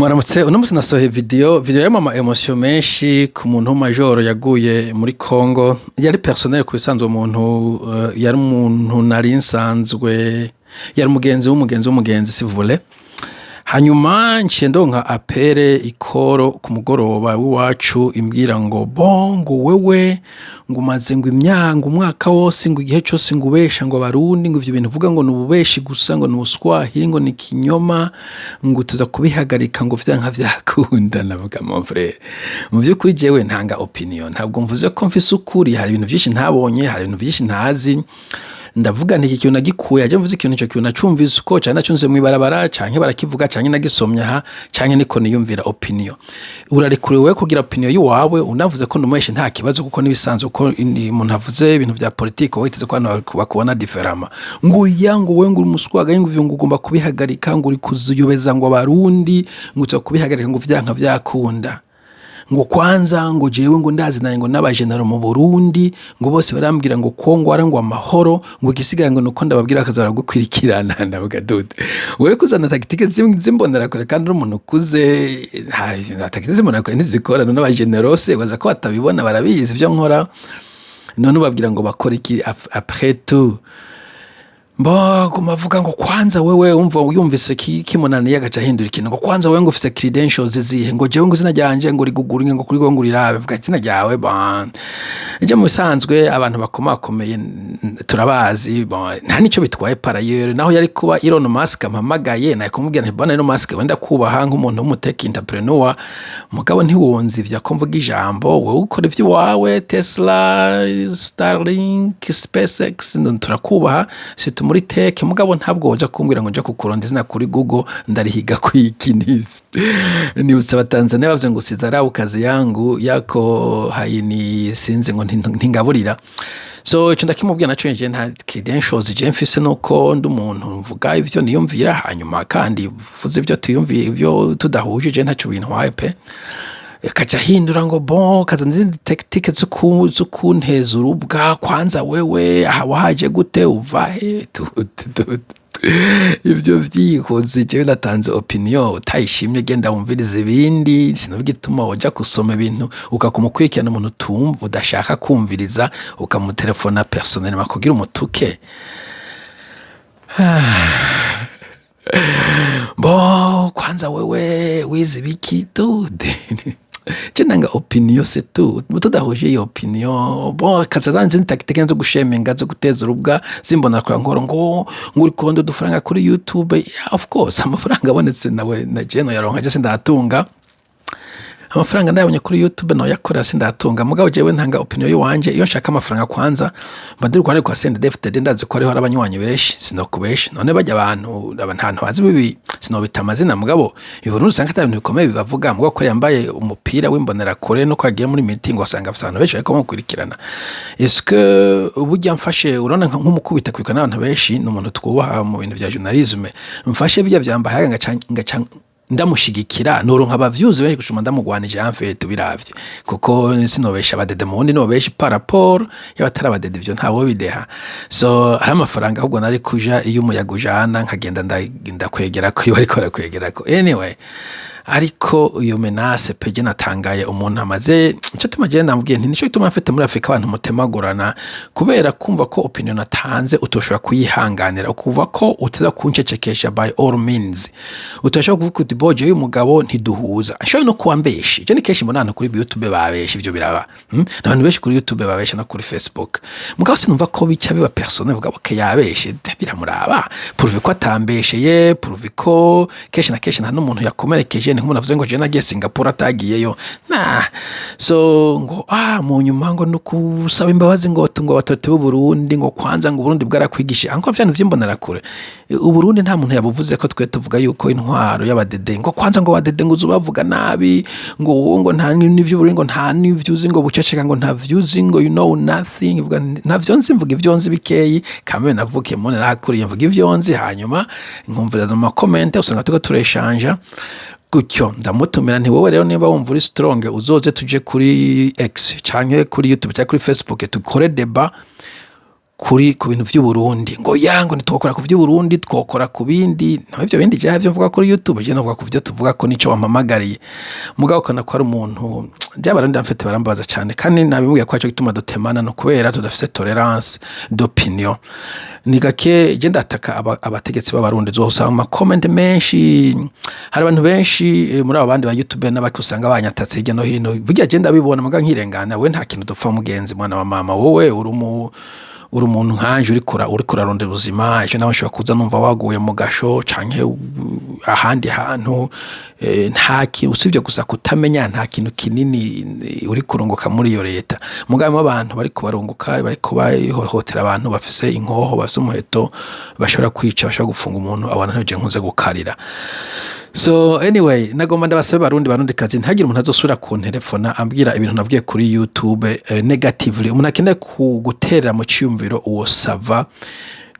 Mwaramutse. Uno musi nasohoye video yarimwo ama émotion menshi ku muntu w'umajoro yaguye muri Congo. Yari personnel ku bisanzwe, umuntu yari umuntu nari nsanzwe, yari umugenzi w'umugenzi w'umugenzi, si vous voulez. Hanyuma nciye ndonka appel ikoro ku mugoroba w'iwacu imbwira ngo bon, ngo wewe ngo umaze ngo imyanga umwaka wose, ngo igihe cose ngo ubesha ngo Abarundi, ngo ivyo bintu uvuga ngo ni ububeshi gusa, ngo ni ubuswahili, ngo ni ikinyoma, ngo tuza kubihagarika, ngo vyanka vyakunda. Ndavuga: "Mon frère, mu vy'ukuri jewe ntanga opinion, ntabwo mvuze ko mfise ukuri. Hari ibintu vyinshi ntabonye, hari ibintu vyinshi ntazi." Ndavuga nti iki kintu nagikuye aje mvuze ikintu, ico kintu nacumvise uko canke nacumvise mw'ibarabara, canke barakivuga, canke nagisomye aha, canke niko niyumvira. Opinion, urarekuriwe kugira opinion yiwawe. Unavuze ko ndumweshe, nta kibazo, kuko nibisanzwe ko umuntu avuze ibintu vya politike witeze ko abantu bakubona différemment. Ngo ya, ngo wewe ngo uri umuswaga, ngo ivyo ngo ugomba kubihagarika, ngo uri kuzuyobeza ngo Abarundi, ngo uza kubihagarika, ngo vyanka vyakunda, ngo kwanza ngo jewe ngo ndazinanye ngo n'abajenero mu Burundi, ngo bose barambwira ngo Kongo ari ngo amahoro, ngo igisigaye ngo nuko ndababwira bakaza baragukwirikirana. Ndavuga: "Dude, wewe kuzana tactique z'imbonerakure kandi uri umuntu ukuze, nta tactique z'imbonerakure ntizikora. None abajenero se baza ko batabibona? Barabizi ivyo nkora. None ubabwira ngo bakore iki après tout?" Mbo guma avuga ngo kwanza wewe, umva yumvise kimunaniye agaca ahindura ikintu, ngo kwanza wewe ngo ufise credentials zihe, ngo jewe ngo izina ryanje ngo rigugure ngo kuri ngo urirabe. Vuga izina ryawe. Bon, je mu bisanzwe abantu bakomakomeye turabazi. Bon, nta nico bitwaye. Par ailleurs, naho yari kuba Elon Musk ampamagaye, nari kumubwira nti: "Bwana Elon Musk, wenda kubaha nk'umuntu w'umu tech entrepreneur, mugabo ntiwonzivya ko mvuga ijambo. Wewe ukora ivy'iwawe, Tesla, Starlink, SpaceX, turakubaha surtout muri tech, mugabo ntabwo woja kumbwira ngo nja kukuronda izina kuri Google ndarihiga kwiki." Nibutse Abatanzania bavuze ngo "Usidharau kazi yangu, yako haini sinzi ngo ntingaburira." So ico ndakimubwira naco: nje nta credentials je mfise, nuko ndi umuntu mvuga ivyo niyumvira. Hanyuma kandi mvuze ivyo tuyumviye, ivyo tudahuje, je ntaco bintwaye pe. Akaca ahindura ngo bon, kazana izindi tactique zo kunteza urubwa. Kwanza wewe aha wahaje gute? Uva he? Ivyo vyihuse, jewe natanze opinion, utayishimye genda wumvirize ibindi. Sinumva igituma woja gusoma ibintu ukaguma ukurikirana umuntu utumva, udashaka kumviriza, ukamutelefona personnellement kugira umutuke. Bo kwanza wewe wize ibiki? Dude, je nanga opinion, c'est tout. Tudahuje iyo opinion, bon, kaza izindi tactique zo gushemenga, zo guteza urubwa zimbona kwa nkoro, ngo uri kuronda udufaranga kuri YouTube. Yeah, of course, amafaranga abonetse nawe na je no yaronka, je sindatunga. Amafaranga ndayabonye kuri YouTube noyakorera, sindatunga. Mugabo jewe ntanga opinion yiwanje. Iyo nshaka amafaranga, kwanza mba ndi ruhande kwa CNDD-FDD, ndazi ko hariho abanywanyi benshi, sinokubesha. None bajya abantu aba ntantu bazi bibi, sinobita amazina, mugabo i Burundi usanga ata bintu bikomeye bibavuga, mugabo ko yambaye umupira w'imbonerakure no ko yagiye muri meeting, usanga afise abantu benshi bariko bamukurikirana. Est-ce que burya mfashe, urabona nk'umukubita kwirikana n'abantu benshi, ni umuntu twubaha mu bintu vya journalisme, mfashe birya vyambaye ngaca ndamushigikira, noronka aba views benshi gusumba ndamugwanije? En fait, biravye, kuko sinobesha, abadede mu wundi nobesha par rapport y'abatari abadede, ivyo ntawo bideha. So hari amafaranga ahubwo nari kuja iyo umuyaga ujana, nkagenda ndakwegerako iyo bariko barakwegerako. Anyway, ariko iyo menace pe, je natangaye umuntu amaze. Nico tuma je namubwiye nti nico gituma mfite muri Afrika abantu mutemagurana, kubera kumva ko opinion natanze utoshobora kuyihanganira, ukuva ko uteza kuncecekesha by all means. Utashobora kuvuga uti: "Boje uyu mugabo ntiduhuza." Ashobora no kuba mbeshe. Je ni kenshi mbona abantu kuri YouTube babesha, ivyo biraba, N'abantu benshi kuri YouTube babesha no kuri Facebook, mugabo sinumva ko bica biba personnel. Vuga: "Okay, yabeshe, biramuraba." Pourvu ko atambesheye, pourvu ko kenshi na kenshi nta n'umuntu yakomerekeje, ni nk'umuntu avuze ngo je nagiye Singapore atagiyeyo na so ngo mu nyuma ngo nukusaba imbabazi, ngo abatoti b'u Burundi, ngo kwanza ngo Burundi bwarakwigishije anko vya vy'imbonerakure. Uburundi nta muntu yabuvuze ko twe tuvuga yuko intwaro y'abadede, ngo kwanza ngo abadede ngo uzubavuga nabi, ngo wowe ngo nta n'ivyo Burundi, ngo nta n'ivyo uzi, ngo buceceka, ngo nta vyo uzi, ngo you know nothing. Vuga ntavyo nzi, mvuga ivyo nzi bikeyi kamwe navukiye mu nakuriye, mvuga ivyo nzi, hanyuma nkumvira mu ma comments, usanga turiko tureshanja gutyo. Ndamutumira nti: "Wowe rero, niba wumva uri strong, uzoze tuje kuri X canke kuri YouTube canke kuri Facebook, dukore débat." Kuri ku bintu vy'Uburundi, ngo ya ngo ntitwokora ku vy'Uburundi, twokora ku bindi. Naho ivyo bindi jewe vyo mvuga kuri YouTube, je novuga ku vyo tuvuga ko nico wampamagariye. Mugabo ukabona ko ari umuntu by'Abarundi mfite, barambabaza cane. Kandi nabimubwiye ko arico gituma dutemana, no kubera tudafise tolerance d'opinion. Ni gake je ndataka abategetsi b'Abarundi, uzosanga ama comment menshi. Hari abantu benshi muri abo bandi ba YouTube n'abaki usanga banyatatse hirya no hino. Burya je ndabibona, muga nkirengana. We nta kintu dupfa, mugenzi, mwana wa mama. Wowe uri umuntu nkanje, uriko urarondera ubuzima. Ejo nawe nshobora kuza numva waguye mu gasho canke ahandi hantu. Nta kintu usibye gusa kutamenya, nta kintu kinini uri kurunguka muri iyo leta. Mugabo abantu bariko barunguka, bariko bahohotera abantu, bafise inkoho, bafise umuheto, bashobora kwica, bashobora gufunga umuntu, abantu ntibyo nkunze gukarira. So anyway, nagomba ndabasabe, Barundi, Barundi kazi, ntihagire umuntu azosubira kuntelefona ambwira ibintu navugiye kuri YouTube negatively. Umuntu akeneye guterera mu ciyumviro, uwo ça va,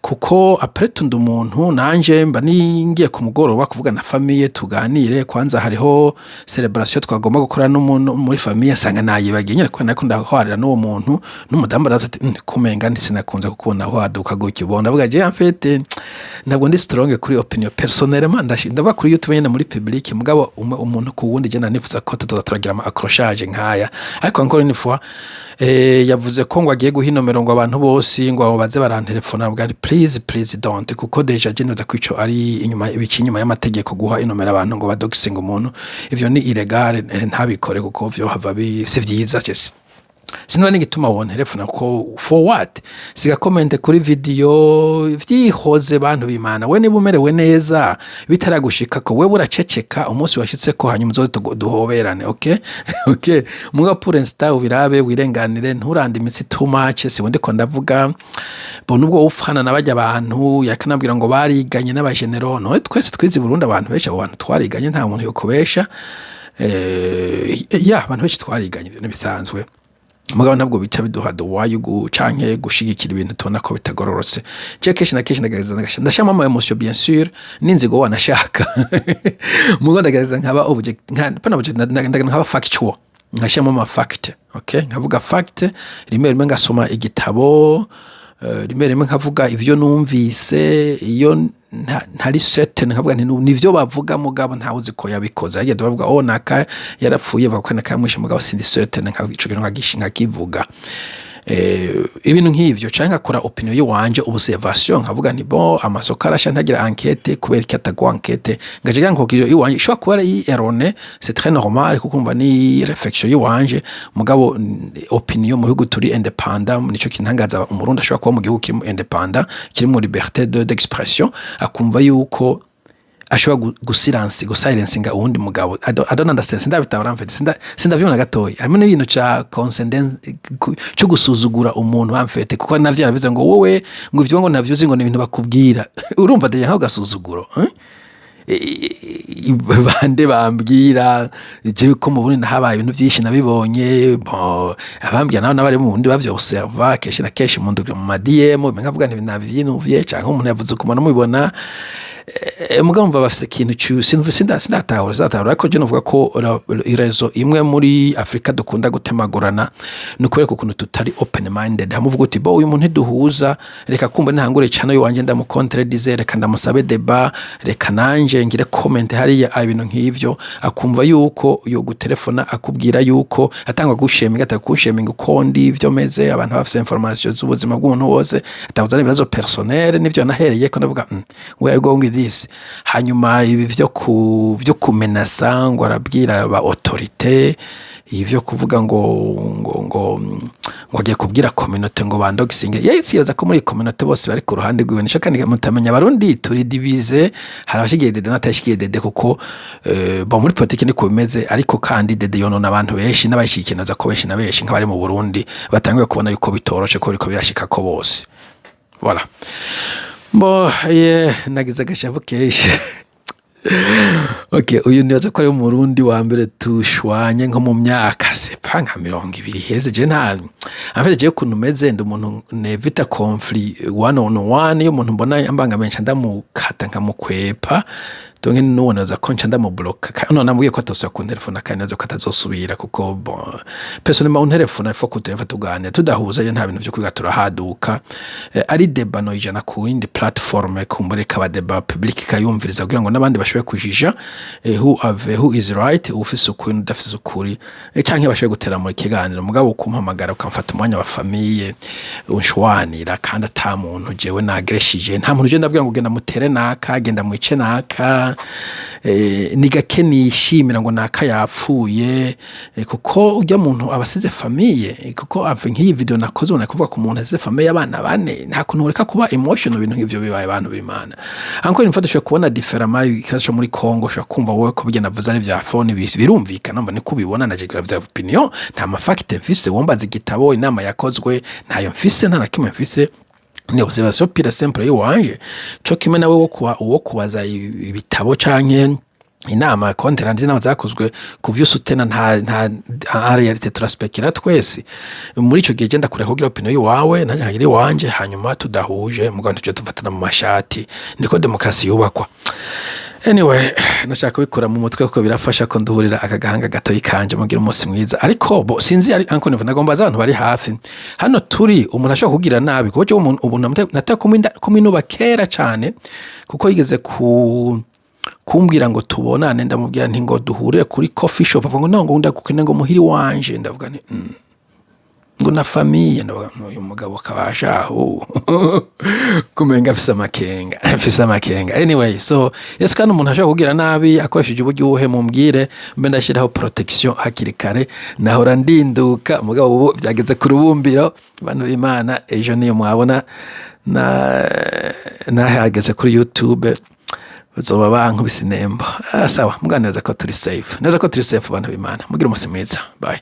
kuko après tout umuntu nanje mba ningiye ku mugoroba kuvuga na famille, tuganire. Kwanza hariho celebration twagomba gukora n'umuntu muri famille, asanga nayibagiye nyene kubera nariko ndahwarira n'uwo muntu n'umudamu. Araza ati: "Kumenga sinakunze kukubona waduka gutya." Ubona ndavuga, je en fait ntabwo ndi strong kuri opinion personnellement. Ndavuga kuri YouTube nyene muri public, mugabo umuntu ku wundi je nanifuza ko tuzoza turagira ama accrochage nkaya. Ariko encore une fois, yavuze ko ngo agiye guha inomero ngo abantu bose ngo baze barantelefona. Bwa please, please don't, kuko déjà je nibaza ko ico ari inyuma, ibici inyuma y'amategeko, guha inomero abantu ngo badoxinga umuntu. Ivyo ni illégal. Ntabikore kuko vyo hava bi si vyiza. Sinaba n'igituma wontelefona ko for what? Siga comment kuri video, vyihoze. Bantu b'Imana, we niba umerewe neza bitaragushika ko, wewe uraceceka. Umunsi washitse ko, hanyuma uzoze duhoberane. Okay. Muga pour l'instant ubirabe, wirenganire, nturande imitsi too much. Siwe ndiko ndavuga bo, nubwo ufana nabajya abantu yakanabwira ngo bariganye n'abagenero. None twese twize i Burundi, abantu benshi, abo bantu twariganye, nta muntu yokubesha. Ya, abantu benshi twariganye, ibintu bisanzwe. Mugabo ntabwo bica biduha duwayo canke gushigikira ibintu tubona ko bitagororotse. Je kenshi na kenshi ndagerageza ndashiramo ama émotion, bien sûr, n'inzigo wanashaka. Mugabo ndagerageza nkaba object, nka pana object, ndagerageza nkaba factual, nkashiramo ama fact. Okay, nkavuga fact rimwe rimwe, ngasoma igitabo rimwe rimwe, nkavuga ivyo numvise. Iyo ntari certain, nkavuga nti nivyo bavuga, mugabo ntawe uzi ko yabikoze. Agenda bavuga: "Oh, naka yarapfuye, bavuga ko naka yamwishe," mugabo sindi certain, nka ico kintu nkakivuga. Ibintu nk'ivyo, canke nkakora opinion yiwanje, observation, nkavuga nti: "Bon, amasoko arasha, ntagira enquête, kubera iki atagwa enquête?" Ngaje ngira ngo iwanje ishobora kuba ari erronée, c'est très normal, kuko umva ni réflexion yiwanje. Mugabo opinion mu bihugu turi indépendant, nico kintangaza. Umurundi ashobora kuba mu gihugu kirimo indépendant, kirimo liberté d'expression, akumva yuko ashobora gusilensi, gusilencinga uwundi mugabo. I don't understand, sindabitahura mfite, sindavyibona gatoya. Harimo n'ibintu ca condescendance, cyo gusuzugura umuntu amfete, kuko navyo yaravuze ngo wowe ngo ivyo ngo navyo uzi, ngo ni ibintu bakubwira. Urumva déjà nkaho gasuzuguro, eh? Bande bambwira jewe ko mu Burundi nahabaye ibintu vyinshi, nabibonye. Bon, abambwira nabo n'abari mu Burundi bavyobserva kenshi na kenshi, mundugira mu ma DM, nkavuga nti navyinuvye, canke umuntu yavuze ukuntu mubibona. Mugabo mva bafise ikintu sindatahura, ariko je novuga ko irezo imwe muri Afrika dukunda gutemagurana ni ukubera ukuntu tutari open minded. Hamwe uvuga uti: "Bo, uyu muntu ntiduhuza, reka kumva ntangure channel iwanje ndamucontredise, reka ndamusabe débat, reka nanje ngire comment hariya." Ibintu nk'ivyo, akumva yuko yo gutelefona akubwira yuko atangwa gusheminga, atakusheminga uko ndi ivyo meze. Abantu bafise information z'ubuzima bw'umuntu wose, atavuza n'ibibazo personnel. Nivyo nahereye ko ndavuga: "We are going with this." Hanyuma ibi vyo kumenasa ngo arabwira aba autorité, ivyo kuvuga ngo agiye kubwira communauté ngo bandoxinge, yesiyoza ko muri communauté bose bari ku ruhande rwiwe. Nico kandi mutamenya, Abarundi turi divisés. Hari abashigiye Dede n'abatashigiye Dede, kuko bon, muri politiki niko bimeze. Ariko kandi Dede yonona abantu benshi n'abashigikiye, naza ko benshi na benshi nk'abari mu Burundi batanguye kubona yuko bitoroshe, ko biriko birashika ko bose. Voilà. Bo ye nagize agashavu kenshi. Okay, uyu nibaza ko ari umurundi wa mbere tushwanye nko mu myaka sepa nka 20 iheze. Je nta, en fait, je ukuntu meze, ndi umuntu nevita conflit one on one. Iyo umuntu mbona ambangamiye, nca ndamukata, nkamukwepa. Donc n'uwo naza ko nca ndamubloka. None namubwiye ko atosubira kuntelefona, kandi naza ko atazosubira, kuko bon, personnellement unterefona, il faut ko telefone tuganira, tudahuza je nta bintu vyo kwiga turahaduka. Ari débat no ijana ku yindi plateforme, kumbure kaba débat public kayumviriza kugira ngo n'abandi bashobore kujija who have, who is right, ufise ukuri n'udafise ukuri, canke bashobore gutera muri kiganiro. Mugabo kumpamagara ukamfata umwanya wa famille unshwanira, kandi ata muntu jewe nagreshije, nta muntu je ndabwira ngo genda mutere naka, genda mwice naka. Ni gake nishimira ngo naka yapfuye, kuko urya muntu aba asize famille, kuko ave nk'iyi video nakoze ubona kuvuga ku muntu asize famille y'abana bane, nta kuntu ureka kuba emotional ibintu nk'ivyo bibaye. Abantu b'Imana, encore une fois, dushobora kubona différemment ikibazo co muri Congo. Ushobora kumva wowe ko bijya navuze ari vya phone, birumvikana, mba niko ubibona, naje vya opinion, nta ma facts mfise. Wombaza igitabo, inama yakozwe, ntayo mfise, nta na kimwe mfise, ni observation pure simple yiwanje. Co kimwe nawe wo kuba uwo kubaza ibitabo canke inama, compte rendu inama zakozwe ku vyo sutena, nta en réalité turaspekira twese. Muri ico gihe genda kure kugira opinion yiwawe, nanje nkagira iwanje, hanyuma tudahuje mugabo tuje tufatana mu mashati, niko demokarasi yubakwa. Anyway, nashaka kubikura mu mutwe kuko birafasha ko nduhurira aka gahanga gatoyi kanje. Mugira umunsi mwiza. Ariko bo sinzi, ari encore nagomba abantu bari hafi hano turi, umuntu ashobora kugira nabi, kuko jewe umuntu ubu nataka kuminuba kera cane, kuko yigeze ku kumbwira ngo tubonane, ndamubwira nti ngo duhurire kuri coffee shop, avuga ngo no, ngo ndagukeneye ngo muhiri wanje, ndavuga nti ngo na famille, ndavuga nti uyu mugabo kabasha aho kumenga afise amakenga, afise amakenga. Anyway, so ese kandi umuntu ashobora kugira nabi akoresheje uburyo ubuhe? Mumbwire mbe ndashyiraho protection hakiri kare. Nahora ndinduka, mugabo ubu byageze ku rubumbiro. Bantu b'Imana, ejo niyo mwabona na nahageze kuri YouTube bazoba bankubise inembo. Ah, sawa, muganiriza ko turi safe neza, ko turi safe. Bantu b'Imana, mugire umunsi mwiza, bye.